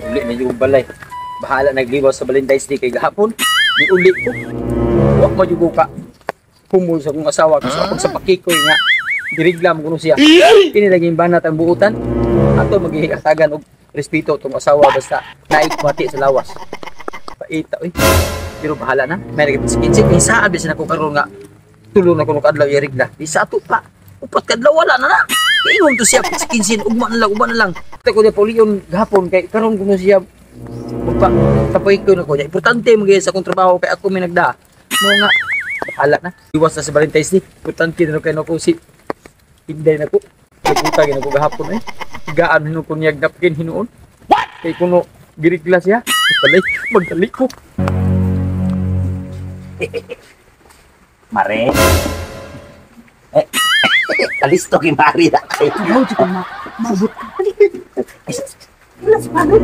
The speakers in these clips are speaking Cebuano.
Uli na yung balay. Bahala nagliwas sa Valentine's Day kay gahapon. Di uli ko. Wa mo jugo ka. Humul sa kong asawa ko sa pagsapakikoy nga. Diriglam kuno siya. Kini lagi banat ang buutan. Ato maghihatagan og respeto tong asawa basta naik mati sa lawas. Paita oy. Pero bahala na. May lagi sa 15 kay saa bisan ako karon nga tulo na kuno kadlaw irigla. Di sa ato pa. Upat kadlaw wala na na. Ingon to siya sa 15 ugma na lang, ugma na lang. Ko niya paulion gahapon kay karon kuno siya magpa tapoy ko na ko. Importante mo sa akong trabaho kay ako may nagda. Mo nga bahala na. Iwas na sa Valentine's Day. Importante na kay nako si Inday na ko. Nagutag na ko gahapon eh. Gaan hinuon ko niyag napkin hinuon. What? Kay kuno girigla siya. Palay, magdali ko. Mare. Eh, alisto kay Mari na kayo. Ayaw, di ko mabot ka. Wala sa pagod.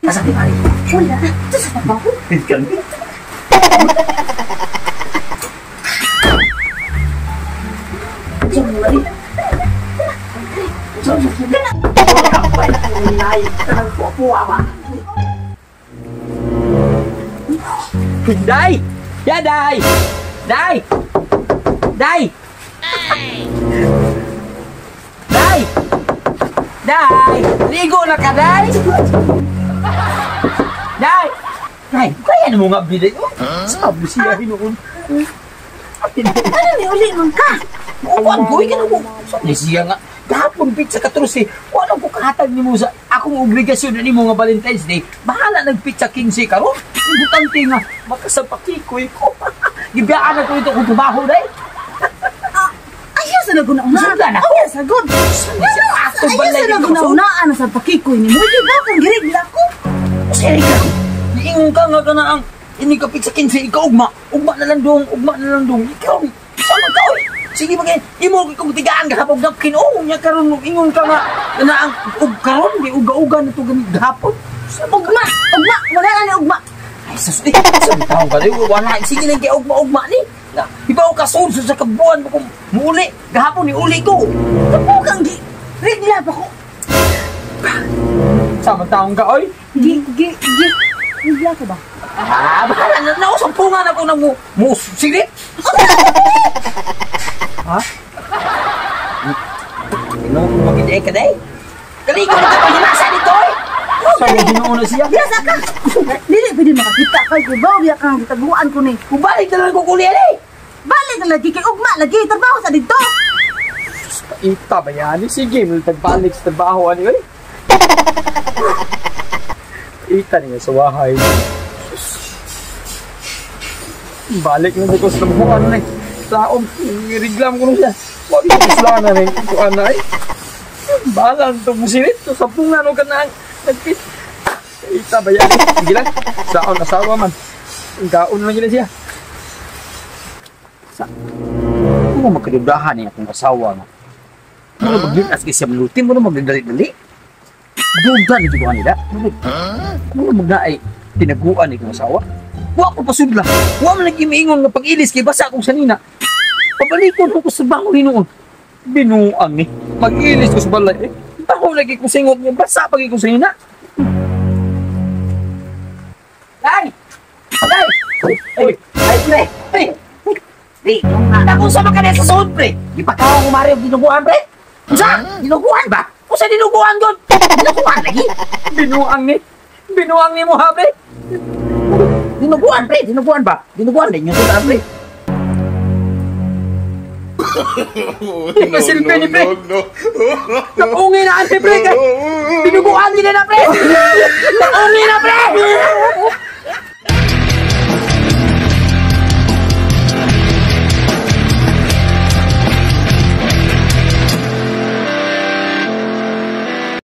Asa kay Mari? Wala. Ito sa trabaho. Day! Ya, Day! Day! Day! Day! Day! Ligo na ka, Day! Day! Day, kaya na mo nga bilay. Oh, sabi siya hinuon. Ano ni uli man ka? Uwan ko, ikaw ko. Sabi siya nga, gahapon pizza ka trus eh. Wala ko kahatag ni mo sa akong obligasyon na ni mo nga Valentine's Day. Bahala nagpizza 15 karon. Importante nga, makasapakikoy ko. Gibiyaan na ko ito kung trabaho, Day. Ayaw sa naguna-una. Sugdan ako. Ayaw sa good. Ayaw sa naguna-unaan sa pakikoy ni mo. Di ba kung girigla ko? Seri ka. Niingon ka nga ka na ang ini ka pizza 15, ikaw ugma. Ugma na lang dong, ugma na lang dong. Ikaw, sama ka, oy. Sige bagay, imo kung tigaan gahapon napkin. Oh, nya karon ingon ka nga na ang ug karon di uga-uga na to ganit gahapon. Ugma, ugma, wala na ni ugma. Ay sus, eh, sa taong ka wala sige lang kay ugma-ugma ni. Na, ibaw ka sud sa kabuan mo kung muuli, gahapon ni uli ko. Kapo kang gi rigla pa ko. Sama taong ka oy. Gi gi gi rigla ka ba? Ah, bahala na na sampungan ako nang mo silip. Ha? Ino magid ka day. Kaligo na ka pahinasa dito oy. Sabi Ginoo na siya. Biasa ka. Dili pwede makakita kay ibaw biya kang gitaguan ko ni. Balik na lang ko kulian eh. Balik na lagi kay ugma lagi trabaho sa dito. Ita ba yan? Sige, tagbalik sa trabaho ani oy. Ita niya sa wahay. Balik na ko sa trabaho ano eh. Saom, riglam ko na siya. Wag ko sila na rin. Kuan na eh. Bahala itong musilit. So, sampungan o ka na ang nagpit. Ita ba yan? Sige lang. Saon, asawa man. Ang kaon lang yun siya. Sa... Kung magkadudahan niya akong asawa nga. Muna maglinas kasi siya maluti. Muna magdali-dali. Duda ni ko nila. Muna magnaay tinaguan ni kong asawa. Wa ko pasudla. Wa man nag-imiingon nga pag-ilis kay basa akong sanina. Pabalikon ko sa baho hinuon. Binuang ni. Mag-ilis ko sa balay. Eh. Baho lagi kong singot niya. Basa pagi kong sanina. Day! Day! Ay! Ay, pre! Pre! Di, Nakung sama ka na sa suod, pre! Gipakaw ko mari og dinuguan, pre! Unsa? Dinuguan ba? Unsa dinuguan gud? Dinuguan lagi? Binuang ni. Binuang ni mo ha, pre! Dinuguan, pre! Dinuguan ba? Dinuguan din yung sudan, pre! No, no, no, no. Napungi na ante, pre! Dinuguan nila na, pre! Napungi na, pre!